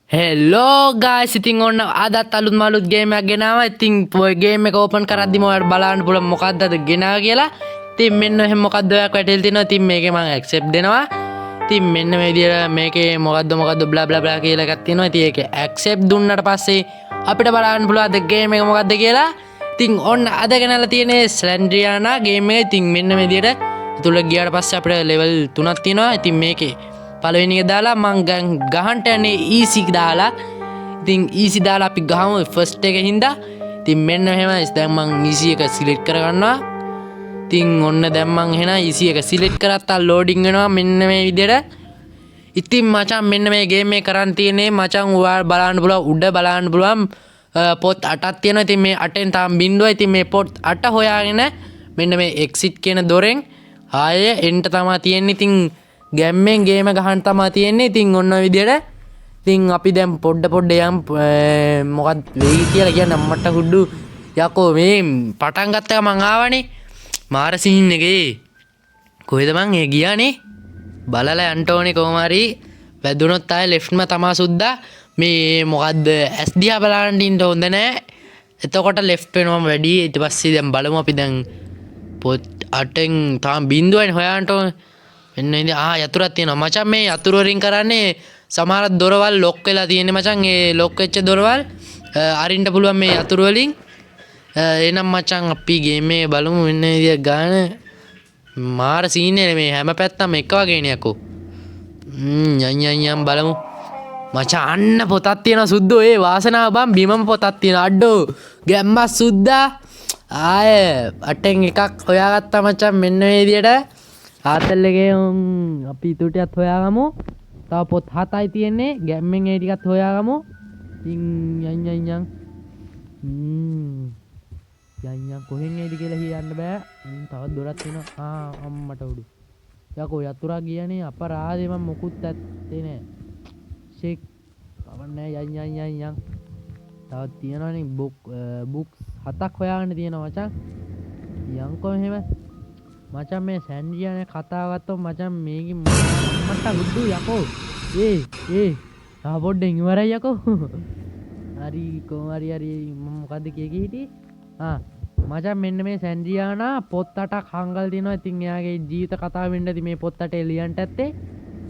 හෙල්ලෝ ගායිස්, ඉතින් ඔන්න අදත් අලුත්ම අලුත් ගේම් එකක් ගෙනාවා. ඉතින් ඔය ගේම් එක ඕපන් කරද්දිම ඔයාලට බලන්න පුළුවන් මොකද්ද අද ගෙනාවා කියලා. ඉතින් මෙන්න එහෙම මොකද්ද ඔයක් වැටෙලා තිනවා. ඉතින් මේකේ මම ඇක්සෙප්ට් දෙනවා. ඉතින් මෙන්න මේ විදියට මේකේ මොකද්ද මොකද්ද බ්ලා බ්ලා බ්ලා කියලා එකක් තියෙනවා. ඉතින් ඒකේ ඇක්සෙප්ට් දුන්නට පස්සේ අපිට බලන්න පුළුවන් අද ගේම් එක මොකද්ද කියලා. ඉතින් ඔන්න අද ගෙනල්ලා තියෙන්නේ ස්ලැන්ඩ්‍රියානා ගේම් එක. ඉතින් මෙන්න මේ විදියට තුල ගියාට පස්සේ අපිට ලෙවල් තුනක් තියෙනවා. ඉතින් මේකේ පළවෙනි එක දාලා මං ගහන්න යන්නේ ඊසි දාලා. ඉතින් ඊසි දාලා අපි ගහමු ෆස්ට් එක හින්දා. ඉතින් මෙන්න මෙහෙම දැන් මං ඊසි එක සිලෙක්ට් කරගන්නවා. ඉතින් ඔන්න දැන් මං එහෙනම් ඊසි එක සිලෙක්ට් කරත්තා ලෝඩින් වෙනවා මෙන්න මේ විදියට. ඉතින් මචං මෙන්න මේ ගේම් එක කරන් තියෙන්නේ මචං ඔයාලා බලන්න පුළුවන් උඩ බලන්න පුළුවන් පොත් 8ක් තියෙනවා. ඉතින් මේ 8න් තාම බිඳුවයි. ඉතින් මේ පොත් 8 හොයාගෙන මෙන්න මේ එක්සිට් කියන දොරෙන් ආයෙ එන්ට තමා තියෙන්නේ. ඉතින් ගැම්මෙන් ගේම ගහන්න තමා තියෙන්නේ. ඉතින් ඔන්න ඔය විදියට ඉතින් අපි දැන් පොඩ පොඩ යම් මොකක්ද වෙයි කියලා කියන්න අම්මට හුඩු යකෝ මේ පටන් ගත්ත ගමන් ආවනේ මාර සීන් එකේ. කොහෙද මං ඒ ගියානේ බලලා යන්න ඕනේ කොහොම හරි. වැදුනොත් ආයේ ලෙෆ්ට්ම තමා සුද්දා. මේ මොකද්ද ඇස් දිහා බලන්න ඉන්න හොඳ නෑ. එතකොට ලෙෆ්ට් වෙනවම වැඩි. ඊට පස්සේ දැන් බලමු අපි දැන් පොත් 8න් තාම බිඳුවයිනේ හොයන්න ඕනේ. මෙන්න ඉතින් යතුරක් තියෙනවා මචං. මේ යතුරු වලින් කරන්නේ සමහර දොරවල් ලොක් වෙලා තියෙන්නේ මචං. ඒ ලොක් වෙච්ච දොරවල් අරින්න පුළුවන් මේ යතුරු වලින්. එහෙනම් මචං අපි ගේම් එක බලමු. මෙන්න විදියක් ගාන මාර සීන් එක මේ හැම පැත්තම එක වගේනේ යකෝ. යන් යන් යන් බලමු මචං. අන්න පොතක් තියෙනවා සුද්දෝ. ඒ වාසනාව බං බිමම පොතක් තියෙනවා. අඩෝ ගැම්මක් සුද්දා. ආය අටෙන් එකක් හොයාගත්තා මචං මෙන්න මේ විදියට. ආතල් එකේ අපි ඉතුරු ටිකත් හොයාගමු. තව පොත් 7යි තියෙන්නේ. ගැම්මෙන් ඒ ටිකත් හොයාගමු. ඉතින් යන් යන් යන්. යන් යන් කොහෙන් එයිද කියලා කියන්න බෑ. තවත් දොරක් තියෙනවා. අම්මට උඩු. යකෝ යතුරක් ගියනේ අපරාධේ මං මොකුත් ඇත්තේ නෑ. ෂෙක් කවන්නේ යන් යන් යන් යන්. තවත් තියෙනවනේ බුක්ස් 7ක් හොයාගන්න තියෙනවා මචං. යන්කෝ මෙහෙම. මචං මේ සැන්ඩියානේ කතාව ගත්තොත් මචං මේකෙන් මට ගුඩු යකෝ. ඒ ඒ තව පොඩ්ඩෙන් ඉවරයි යකෝ. හරි කොහොම හරි හරි මම මොකද්ද කිය කී හිටියේ? මචං මෙන්න මේ සැන්ඩියානා පොත් 8ක් හංගල් තියෙනවා. ඉතින් එයාගේ ජීවිත කතාව වෙන්න ඇති මේ පොත් 8 ලියන්න ඇත්තේ.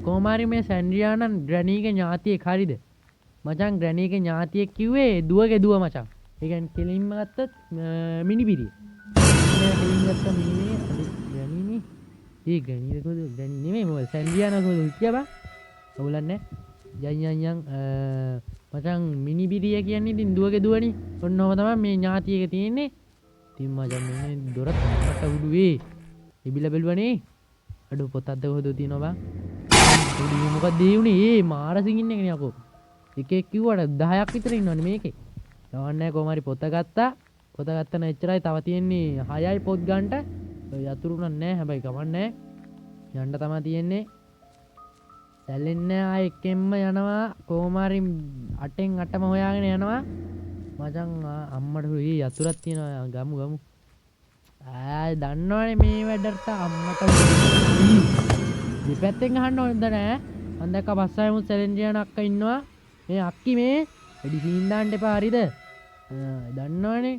කොහොම හරි මේ සැන්ඩියානා ග්‍රැනීගේ ඥාතියෙක් හරිද? මචං ග්‍රැනීගේ ඥාතියෙක් කිව්වේ දුවගේ දුව මචං. ඒ කියන්නේ කෙලින්ම ගත්තොත් මිනිබිරිය. නෑ කෙලින්ම ගත්තා මිනිබිරිය. අනේ ග්‍රැනීනේ. ඒ ග්‍රැනීද කොහෙද? ග්‍රැනී නෙමෙයි මොකද සැන්ඩියානා කොහෙද හිටියා බං? අවුලක් නෑ. යන් යන් යන් මචං මිනිබිරිය කියන්නේ ඉතින් දුවගේ දුවනේ. ඔන්න ඔහම තමයි මේ ඥාතියක තියෙන්නේ. ඉතින් මචං මෙන්න දොර මට උඩුවේ. ඉබිලා බැලුවනේ. අඩෝ පොතක්ද කොහෙද තියෙනවා බං? උඩුවේ මොකක්ද ඒ උනේ? ඒ මාර සිං එකනේ යකෝ. එක එක කිව්වට 10ක් විතර ඉන්නවනේ මේකේ. කවන්නේ නෑ කොහොම හරි පොත ගත්තා. පොත ගත්තා නම් එච්චරයි. තව තියෙන්නේ 6යි පොත් ගන්නට. ඔය යතුරු නම් නෑ හැබැයි කමන්නේ නෑ. යන්න තමා තියෙන්නේ. සැලෙන්නේ නෑ ආයෙ එකෙන්ම යනවා. කොහොම හරි 8න් 8ම හොයාගෙන යනවා. මචං අම්මට හුරු යතුරක් තියෙනවා. ගමු ගමු. ආ දන්නවනේ මේ වැඩට අම්මට හුරු. දෙපැත්තෙන් අහන්න ඕනද නෑ. මං දැක්කා පස්සාවෙමුත් සැලෙන්ඩියාන අක්කා ඉන්නවා. මේ අක්කි මේ වැඩි සීන් දාන්න එපා හරිද? දන්නවනේ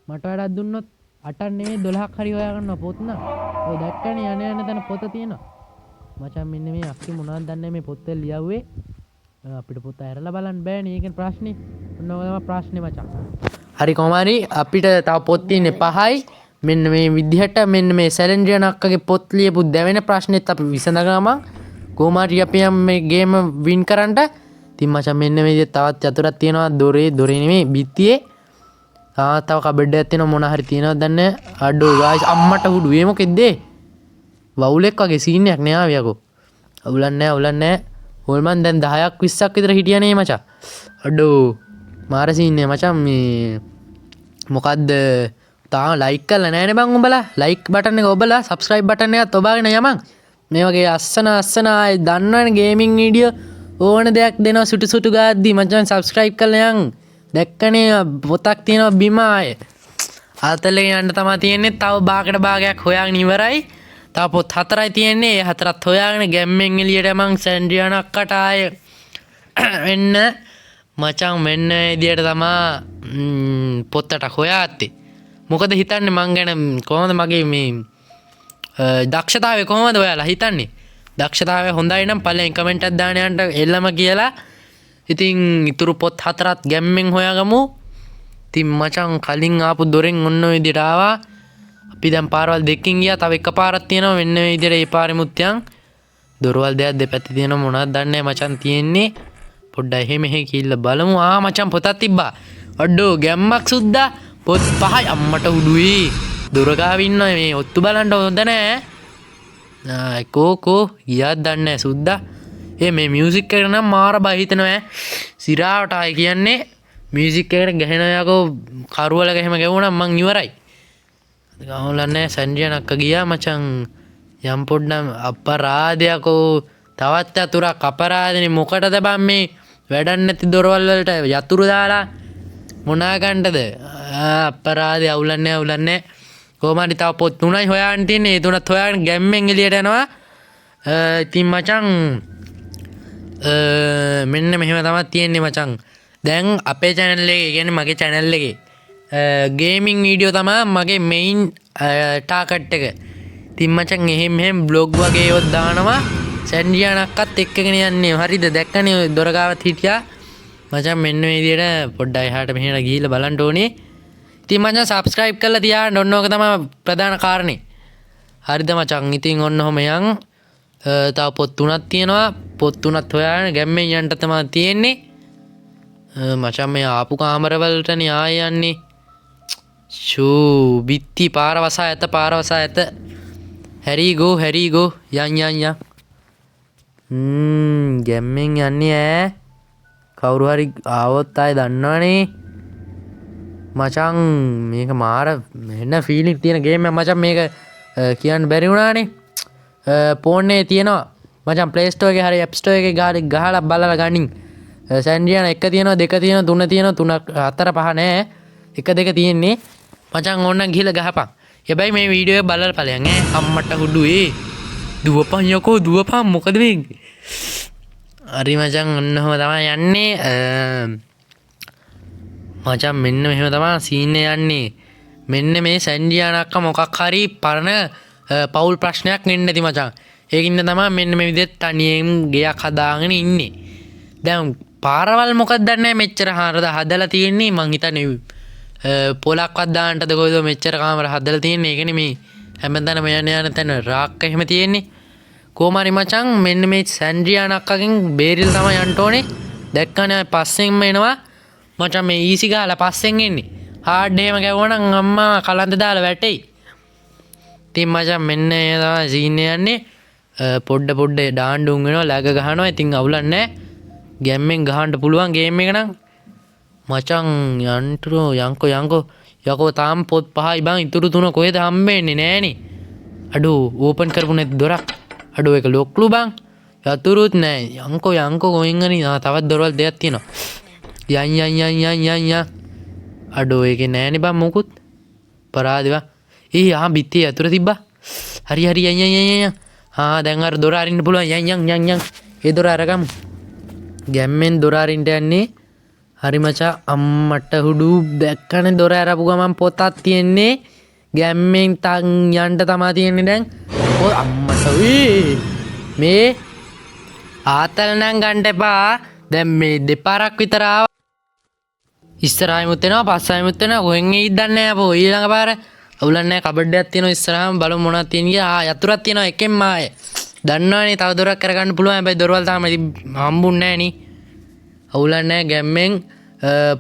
මට වැඩක් දුන්නොත් 8ක් නෙමෙයි 12ක් හරි හොයා ගන්නවා පොත් නම්. ඔය දැක්කනේ යන යන තැන පොත තියෙනවා. මචං මෙන්න මේ අක්කි මොනවද දන්නේ මේ පොත් වල ලියව්වේ. අපිට පොත ඇරලා බලන්න බෑනේ. ඒකනේ ප්‍රශ්නේ. ඔන්න ඔක තමයි ප්‍රශ්නේ මචං. හරි කොහොම හරි අපිට තව පොත් තියෙන්නේ 5යි. මෙන්න මේ විදිහට මෙන්න මේ සැලෙන්ඩියන් අක්කගේ පොත් ලියපු දැවෙන ප්‍රශ්නෙත් අපි විසඳ ගමන් කොහොම හරි අපි යම් මේ ගේම වින් කරන්නට. ඉතින් මචං මෙන්න මේ විදිහට තවත් යතුරක් තියෙනවා දොරේ, දොරේ නෙමෙයි බිත්තියේ. තව කබඩ් එකක් තියෙනවා මොන හරි තියෙනවද දන්නේ නෑ. අඩෝ ගායිස් අම්මට හුඩු ඒ මොකෙද්ද ඒ? වවුලෙක් වගේ සීන් එකක් නේ ආවේ යකෝ. අවුලක් නෑ අවුලක් නෑ. හොල්මන් දැන් 10ක් 20ක් විතර හිටියා නේ මචං. අඩෝ මාර සීන් එක මචං. මේ මොකද්ද තාම ලයික් කරලා නෑනේ බං උඹලා. ලයික් බටන් එක ඔබලා සබ්ස්ක්‍රයිබ් බටන් එකත් ඔබාගෙන යමන්. මේ වගේ අස්සන අස්සන ආයේ දන්නවනේ ගේමින් වීඩියෝ ඕන දෙයක් දෙනවා සුටු සුටු ගාද්දි මචං සබ්ස්ක්‍රයිබ් කරලා යන්. දැක්කනේ පොතක් තියෙනවා බිම ආයේ. ආතල් එකේ යන්න තමා තියෙන්නේ. තව බාගට භාගයක් හොයාගෙන ඉවරයි. තව පොත් 4යි තියෙන්නේ. ඒ 4ත් හොයාගෙන ගැම්මෙන් එළියට මං සැන්ඩියාන අක්කට ආයේ එන්න. මචං මෙන්න මේ විදියට තමා පොත්තට හොයාත්තේ. මොකද හිතන්නේ මං ගැන කොහොමද මගේ මේ දක්ෂතාවය කොහොමද ඔයාලා හිතන්නේ? දක්ෂතාවය හොඳයි නම් පළවෙනි කමෙන්ට් එකක් දාන්න යන්න එල්ලම කියලා. ඉතින් ඉතුරු පොත් හතරත් ගැම්මෙන් හොයාගමු. ඉතින් මචං කලින් ආපු දොරෙන් ඔන්න ඔය විදියට ආවා. අපි දැන් පාරවල් දෙකකින් ගියා. තව එක පාරක් තියෙනවා. මෙන්න මේ විදියට ඒ පාරෙමුත් යන්. දොරවල් දෙකක් දෙපැත්තේ තියෙනවා. මොනවද දන්නේ නැහැ මචං තියෙන්නේ. පොඩ්ඩක් එහෙ මෙහෙ ගිහිල්ලා බලමු. මචං පොතක් තිබ්බා. අඩෝ ගැම්මක් සුද්දා. පොත් පහයි අම්මට උඩුයි. දොර ගාව ඉන්නවා මේ ඔත්තු බලන්න හොඳ නෑ. කෝ කෝ ගියාද දන්නේ නෑ සුද්දා. මේ මියුසික් එකට නම් මාර බය හිතෙනවා ඈ. සිරාවට ආයේ කියන්නේ මියුසික් එකට ගැහෙන යකෝ කරුවලක එහෙම ගැහුවනම් මං ඉවරයි. ගහවලන්නේ නෑ. සැන්ඩියන් අක්කා ගියා මචං. යම් පොඩ්ඩක් අපරාධයකෝ. තවත් යතුරක් අපරාධනේ. මොකටද බං මේ වැඩක් නැති දොරවල් වලට යතුරු දාලා මොනා ගන්නද? අපරාධේ අවුලන්නේ අවුලන්නේ. කොහොම හරි තව පොත් තුනයි හොයාගෙන තියෙන්නේ. ඒ තුනත් හොයාගෙන ගැම්මෙන් එළියට යනවා. ඉතින් මචං මෙන්න මෙහෙම තමයි තියෙන්නේ මචං. දැන් අපේ channel එකේ, ඒ කියන්නේ මගේ channel එකේ ගේමින් වීඩියෝ තමයි මගේ මේන් ටාගට් එක. ඉතින් මචං එහෙම මෙහෙම බ්ලොග් වගේ ඒවත් දානවා. සැන්ඩියාන් අක්කත් එක්කගෙන යන්නේ. හරිද? දැක්කනේ ඔය දොර ගාවත් හිටියා. මචං මෙන්න මේ විදියට පොඩ්ඩක් එහාට මෙහෙට ගිහිල්ලා බලන්න ඕනේ. ඉතින් මචං සබ්ස්ක්‍රයිබ් කරලා තියාගන්න. ඔන්න ඕක තමයි ප්‍රධාන කාරණේ. හරිද මචං? ඉතින් ඔන්න ඔහොම යන්. තව පොත් තුනක් තියෙනවා. පොත් තුනත් හොයාගෙන ගැම්මෙන් යන්න තමයි තියෙන්නේ. මචං මේ ආපු කාමරවලටනේ ආයෙ යන්නේ. ෂූ බිත්ති පාර වසා ඇත, පාර වසා ඇත. හැරි ගෝ, හැරි ගෝ. යන් යන් යන්. ගැම්මෙන් යන්නේ ඈ. කවුරු හරි ආවොත් ආයෙ දන්නවනේ. මචං මේක මාර එන ෆීලිං තියෙන ගේම් එකක් මචං. මේක කියන්න බැරි වුණානේ. ෆෝන් එකේ තියෙනවා මචං. Play Store එකේ හරි App Store එකේ ගහලා බලලා ගනින්. සැන්ඩියාන 1 තියෙනවා, 2 තියෙනවා, 3 තියෙනවා, 3 4 5 නෑ. 1 2 තියෙන්නේ. මචං ඕනනම් ගිහලා ගහපන්. හැබැයි මේ වීඩියෝ එක බලලා ඵලයන් ඈ. අම්මට හුඩු ඒ. දුවපන් යකෝ දුවපන්. මොකද මේ? හරි මචං ඔන්න ඔහම තමයි යන්නේ. මචං මෙන්න මෙහෙම තමයි සීන් එක යන්නේ. මෙන්න මේ සැන්ඩියාන අක්කා මොකක් හරි පරණ පවුල් ප්‍රශ්නයක් එන්න ඇති මචං. ඒකින්ද තමයි මෙන්න මේ විදිහට තනියෙන් ගෙයක් හදාගෙන ඉන්නේ. දැන් පාරවල් මොකක්ද දන්නේ නැහැ මෙච්චර හරද හදලා තියෙන්නේ. මං හිතන්නේ පොලක්වත් දාන්නටද කොයිද මෙච්චර කාමර හදලා තියෙන්නේ. ඒකනේ මේ හැමතැනම යන යන තැන රාක්ක එහෙම තියෙන්නේ. කොහොම හරි මචං මෙන්න මේ සැන්ඩියාන අක්කගෙන් බේරිලා තමයි යන්න ඕනේ. දැක්කනේ අය පස්සෙන්ම එනවා. මචං මේ ඊසි ගහලා පස්සෙන් එන්නේ. හાર્ඩ් එහෙම ගැහුවා නම් අම්මා කලන්ත දාලා වැටෙයි. ඉතින් මචං මෙන්න ඒ තමයි සීන් එක යන්නේ. පොඩ පොඩ ඩාන්ඩුම් වෙනවා, ලැග ගහනවා. ඉතින් අවුලක් නෑ. ගැම්මෙන් ගහන්න පුළුවන් ගේම් එක නම්. මචං යන්ට්‍රෝ යන්කෝ යන්කෝ යකෝ තාම පොත් පහයි බං. ඉතුරු තුන කොහෙද හම්බෙන්නේ නෑනේ. අඩෝ ඕපන් කරපු නැති දොරක්. අඩෝ ඒක ලොක්ලු බං. යතුරුත් නෑ. යන්කෝ යන්කෝ කොහෙන් හරි. තවත් දොරවල් දෙකක් තියෙනවා. යන් යන් යන් යන් යන් යන්. අඩෝ ඒකේ නෑනේ බං මොකුත්. පරාදේ බං. බිත්තියේ යතුරු තිබ්බා. හරි හරි යන් යන් යන් යන්. දැන් අර දොර අරින්න පුළුවන්. යන් යන් යන් යන්. ඒ දොර අරගමු. ගැම්මෙන් දොර අරින්න යන්නේ. හරි මචං අම්මට හුඩු දැක්කනේ දොර අරපු ගමන් පොතක් තියෙන්නේ. ගැම්මෙන් තන් යන්න තමා තියෙන්නේ දැන්. ඔය අම්මට මේ ආතල් නම් ගන්න එපා. දැන් මේ දෙපාරක් විතර ආවා. ඉස්සරහයිමුත් එනවා පස්සයිමුත් එනවා. කොහෙන් එයිද දන්නේ නෑ අපෝ. ඊළඟ පාර අවුලක් නෑ. කබඩ් එකක් තියෙනවා ඉස්සරහම. බලමු මොනවද තියෙන්නේ කියලා. යතුරක් තියෙනවා එකෙන්ම ආයේ. දන්නවනේ තව දොරක් කරගන්න පුළුවන්. හැබැයි දොරවල් තාම ඉතින් හම්බුන්නේ නෑ නේ. අවුලක් නෑ. ගැම්මෙන්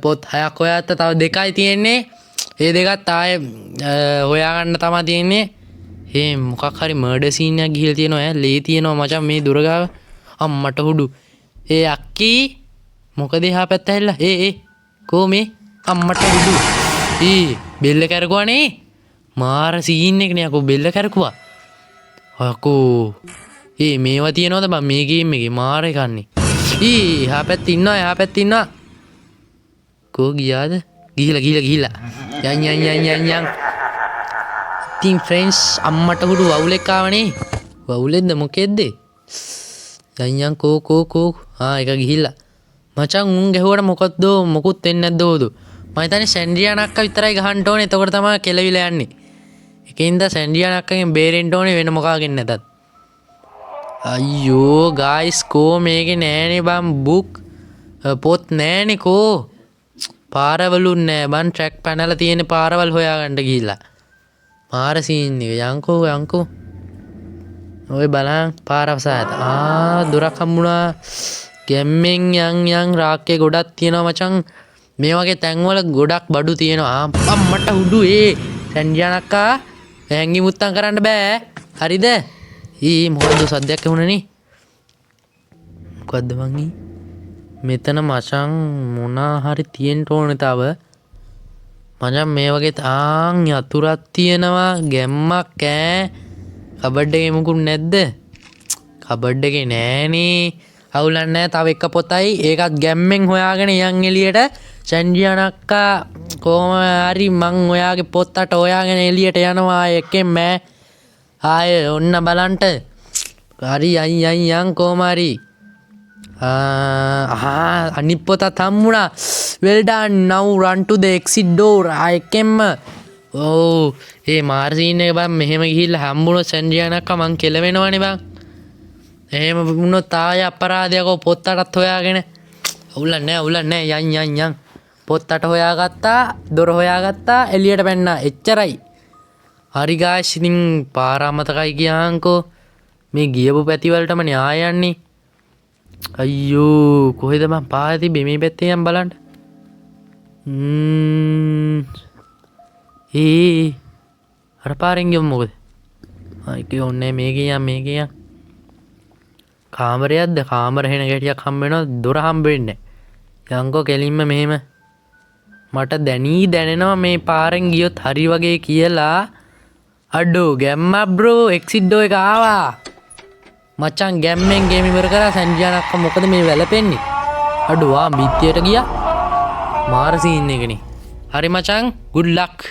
පොත් 6ක් හොයාගත්තා. තව දෙකයි තියෙන්නේ. ඒ දෙකත් ආයේ හොයාගන්න තමා තියෙන්නේ. මොකක් හරි මර්ඩර් සීන් එකක් ගිහලා තියෙනවා ඈ. ලේ තියෙනවා මචං මේ දොර ගාව. අම්මට හුඩු. ඒ අක්කී මොකද එහා පැත්ත ඇවිල්ලා? ඒ කෝ මේ? අම්මට හුඩු. බෙල්ල කැරකුවානේ. මාර සීන් එකනේ යකෝ බෙල්ල කැරකුවා. යකෝ. මේවා තියෙනවද බං මේ ගේම් එකේ? මාර එකන්නේ. එහා පැත්තේ ඉන්නවා, එහා පැත්තේ ඉන්නවා. කෝ ගියාද? ගිහිලා ගිහිලා ගිහිලා. යන් යන් යන් යන් යන්. ඉතින් ෆ්‍රෙන්ඩ්ස් අම්මට හුඩු වවුලෙක් ආවනේ. වවුලෙක්ද මොකෙද්ද? යන් යන් කෝ කෝ කෝ. එක ගිහිල්ලා. මචං උන් ගැහුවට මොකද්ද, මොකුත් වෙන්නේ නැද්ද ඕද? මම හිතන්නේ සැන්ඩියාන අක්කා විතරයි ගහන්න ඕනේ. එතකොට තමයි කෙලවිලා යන්නේ. ඒකින්ද සැන්ඩියාන අක්කගෙන් බේරෙන්න ඕනේ වෙන මොකාගෙන් නැතත්. අයියෝ ගායිස්, කෝ මේකේ නෑනේ බං බුක්, පොත් නෑනේ. කෝ පාරවලුන් නෑ බං. ට්‍රැක් පැනලා තියෙන පාරවල් හොයාගන්න ගිහිල්ලා මාර සීන් එක. යංකෝ යංකෝ, ඔය බලන් පාර අවසායත. ආ, දොරක් හම්බුණා. ගැම්මෙන් යන් යන්. රාක්කේ ගොඩක් තියෙනවා මචං. මේ වගේ තැන්වල ගොඩක් බඩු තියෙනවා. ආ, මට හුඩු. ඒ සැන්ඩියාන අක්කා, හැංගි මුත්තම් කරන්න බෑ, හරිද? ඊ, මොකද්ද සද්දයක් ඇහුණනේ? මොකද්ද මං ඊ? මෙතන මචං මොනා හරි තියෙන්න ඕනේ තව මචං. මේ වගේ තාන් යතුරක් තියෙනවා. ගැම්මක් ඈ. කබඩ් එකේ මුකුත් නැද්ද? කබඩ් එකේ නෑනේ. අවුලක් නෑ, තව එක පොතයි. ඒකත් ගැම්මෙන් හොයාගෙන යන් එළියට. සැන්ඩියාන අක්කා, කොහොම හරි මං ඔයාගේ පොත් අට හොයාගෙන එළියට යනවා එකෙන් ඈ. ආය ඔන්න බලන්ට. හරි, යන් යන් යන් කොහොම හරි. ආ, අනිත් පොතත් හම්බුණා. Well done, now run to the exit door. ආ, එකෙන්ම. ඔව්, ඒ මාර සීන් එක බං. මෙහෙම ගිහිල්ලා හම්බුනොත් සැන්ඩියාන අක්කා මං කෙලවෙනවනේ බං. එහෙම වුණොත් ආය අපරාධයක්. ඔව්, පොත් අටත් හොයාගෙන. අවුලක් නෑ, අවුලක් නෑ, යන් යන් යන්. පොත් අට හොයාගත්තා, දොර හොයාගත්තා, එළියට පැන්නා, එච්චරයි. හරි ගායිස්, ඉතින් පාර අමතකයි ගියාංකෝ. මේ ගියපු පැති වලටම න්යාය යන්නේ. අයියෝ, කොහෙද බං පාර තිබ්බේ? මේ පැත්තේ යන් බලන්න. ඒ අර පාරෙන් ගියොත් මොකද? ආ, ඒකේ ඕනේ. මේකේ යන්, මේකේ යන්. කාමරයක්ද? කාමර හෙන ගැටියක් හම්බ වෙනවා, දොර හම්බ වෙන්නේ නැහැ. යන්කෝ කෙලින්ම මෙහෙම. මට දැනී දැනෙනවා මේ පාරෙන් ගියොත් හරි වගේ කියලා. අඩෝ ගැම්මක් බ්‍රෝ, එක්සිට් ඩෝ එක ආවා. මචං ගැම්මෙන් ගේම ඉවර කරා. සැන්ඩියාන අක්කා මොකද මේ වැළපෙන්නේ? අඩෝ, ආ, බිත්තියට ගියා. මාර සීන් එකනේ. හරි මචං, good luck.